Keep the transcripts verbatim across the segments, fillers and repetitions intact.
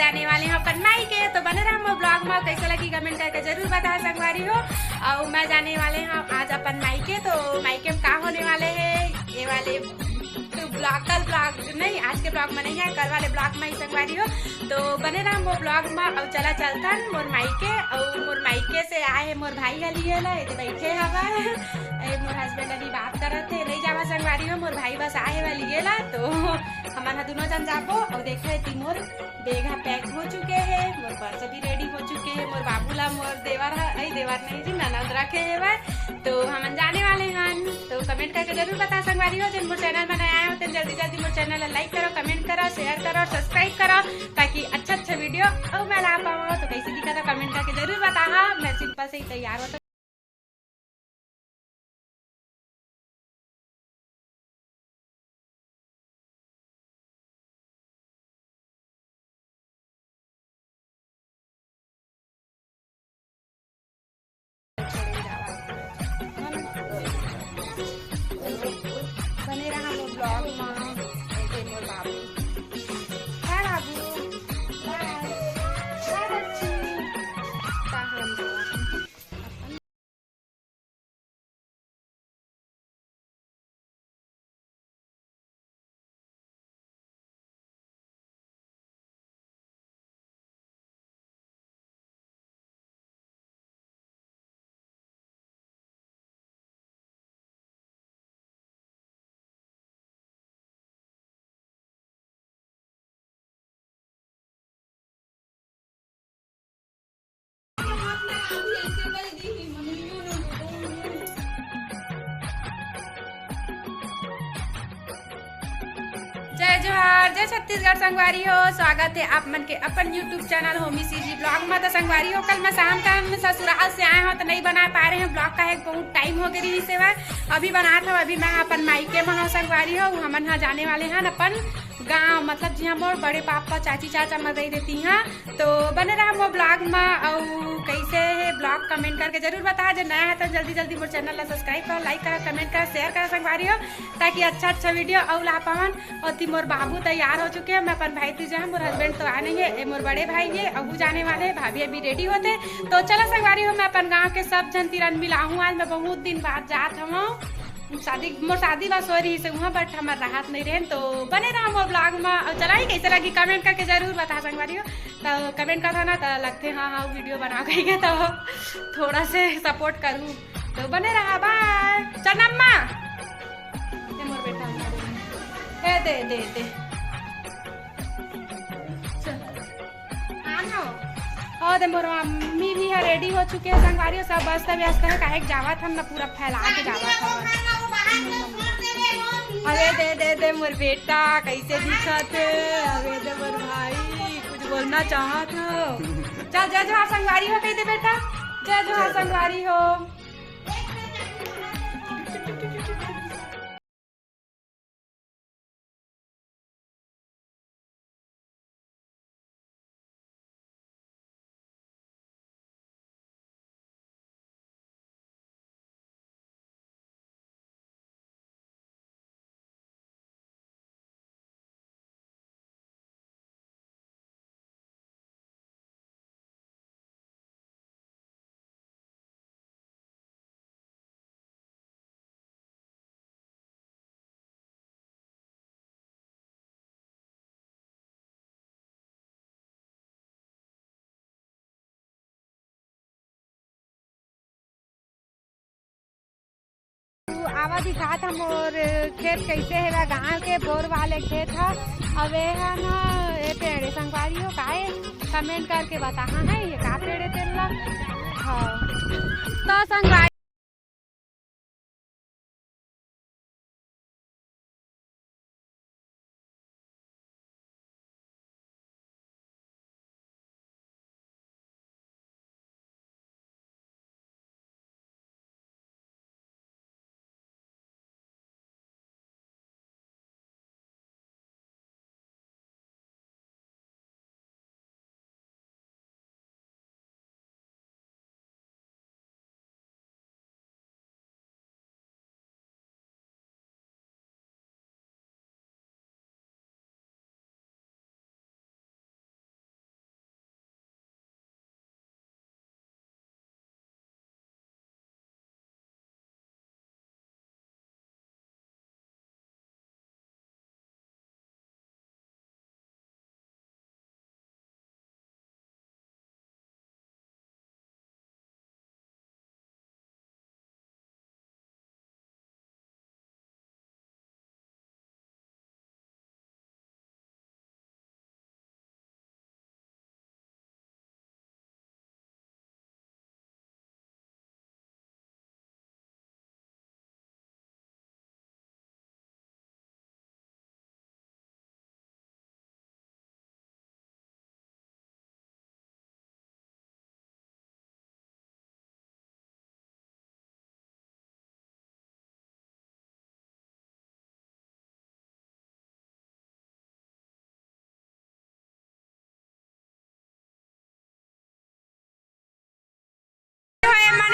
जाने वाले हैं अपन मायके, तो बने रहा मोर ब्लॉग में। कैसे लगी कमेंट करके जरूर बताओ संगवारी हो। और मैं जाने वाले हैं आज अपन मायके, तो मायके में का होने वाले है, ये वाले ब्लॉग, कल ब्लॉग नहीं, आज के ब्लॉग में नहीं है, कल वाले ब्लॉग में ही संगवारी हो। तो बने रहा मोर ब्लॉग में। और चला चलथन मोर मायके, और मोर मायके से आए है मोर भाई हली गेला, ये तो बैठे हवा। ए, मोर हस्बैंड अभी बात करत थे, नहीं जावा संगवारी हो, मोर भाई बस आए वाली गेला, तो हमन ह दोनों जन जाबो। और देखे ती मोर बेग ह पैक हो चुके हे, मोर पर्स भी रेडी हो चुके हे, मोर बाबू ला मोर देवर ह, अई देवर नहीं जी, ननद रखे हेवय। तो हमन जाने वाले हन। तो कमेंट करके जरूर बता संगवारी हो, जेन मोर चैनल में नया आए हो, तेन जल्दी जल्दी मोर चैनल ला लाइक करो, कमेंट करो, शेयर करो, सब्सक्राइब करो, ताकि अच्छा अच्छा वीडियो अउ मैं ला पावो। तो कैसे दिखा था कमेंट करके जरूर बता। हाँ, मैं सिंपल से ही तैयार हो। बने रहा मोर ब्लॉग मा। ए मोर बाबू। बाय बाबू। बाय। बाय बच्ची। का हम जय जोहार, जय छत्तीसगढ़ संगवारी हो। स्वागत है आप मन के अपन YouTube channel Homi CG blog में। तो संगवारी हो, कल मैं शाम टाइम ससुराल से आए हो तो नहीं बना पा रहे हैं ब्लॉग, का है बहुत टाइम हो गई रही सेवा। अभी बनात हव, अभी मैं अपन मायके में हव संगवारी हो। हमन ह जाने वाले हन अपन गांव, मतलब जिहां मोर बड़े पापा, चाची, चाचा मन रही देती हैं। तो बने रहा मोर ब्लॉग में। अउ कैसे है ब्लॉग कमेंट करके जरूर बता। जे नया है तो जल्दी जल्दी मोर चैनल ला सब्सक्राइब करो, लाइक करो, कमेंट करो, शेयर करो संगवारी हो, ताकि अच्छा अच्छा वीडियो अउ ला पावन। और ती मोर बाबू तैयार हो चुके हैं, मैं अपन भाई ती जाए, मोर हस्बैंड तो आ नहीं है, ए मोर बड़े भाई है, अबू जाने वाले हैं, भाभी अभी रेडी होते। तो चला संगवारी हो, मैं अपन गांव के सब झन तिरन मिलाहूं। आज मैं बहुत दिन बाद जात हूँ शादी, मोर शादी बस हो रही से वहाँ, बट हमर राहत नहीं रहन। तो बने रहा मोर ब्लॉग में। और चला ही कैसे लगी कमेंट करके जरूर बता संगवारी हो। तो कमेंट करता ना तो लगते हाँ हाँ वीडियो बना कही के, तो थोड़ा से सपोर्ट करूँ। तो बने रहा, बाय। चल अम्मा, ये मोर बेटा, ए दे दे दे। चल। हाँ ना। और दे मोर मम्मी भी है, रेडी हो चुके हैं संगवारी हो, सब बस्ता व्यस्त है, काहे के जावत हम ना पूरा फैला के जावत हम। अरे दे दे दे मोर बेटा, कैसे दिखत है? अरे दे मोर भाई, कुछ बोलना चाहत हो? चल जय जोहार संगवारी हो, कह दे बेटा, जय जोहार संगवारी हो। आवा दिखात हम मोर खेत कैसे हेवय, गांव के बोर वाले खेत ह। अउ ए ह न, ए पेड़ ए संगवारी हो, का ए? कमेंट करके बताहा है ये का पेड़ ए तेन ला। हाँ, तो संगवारी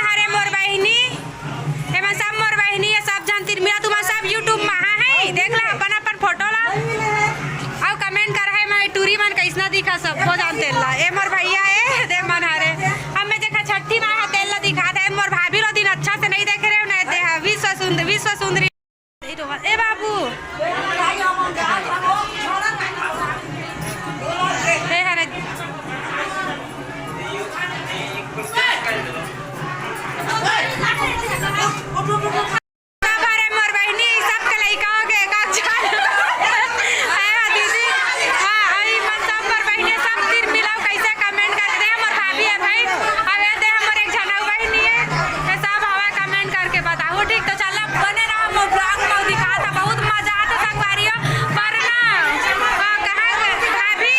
हरे मोर बहिनी, एमन सब मोर बहिनी हे, सब झन तिरमिला। तुमन सब YouTube मा आहा है, देख ला अपन अपन फोटो ला, अउ comment कर है, मैं टूरी मन कैसना दिखा, सबको जान तेल ला। ए मोर भैया ए, दे मन हरे, हम मैं देखा छठी माय हा तेल ला दिखा दे। मोर भाभी लो दिन अच्छा से नहीं देखे रहे, नहीं दे विश्व सुंदर, विश्व सुंदरी। ए बाबू, ए हरे। सब हरे मोर बहिनी, सबके लइका हो गे, का चाल? ए दीदी, हाँ, ई मन सब मोर बहिनी, सब तिरमिला कैसे comment करके दे, मोर भाभी है भाई, अब ये दे हमर एक झन अउ बहिनी है, ये सब हवा comment करके बताओ, ठीक? तो चल, बने रहा मोर vlog में, दिखा था, बहुत मजा आता संगवारी हो, पर ना, हाँ, कहाँ गए? भाभी।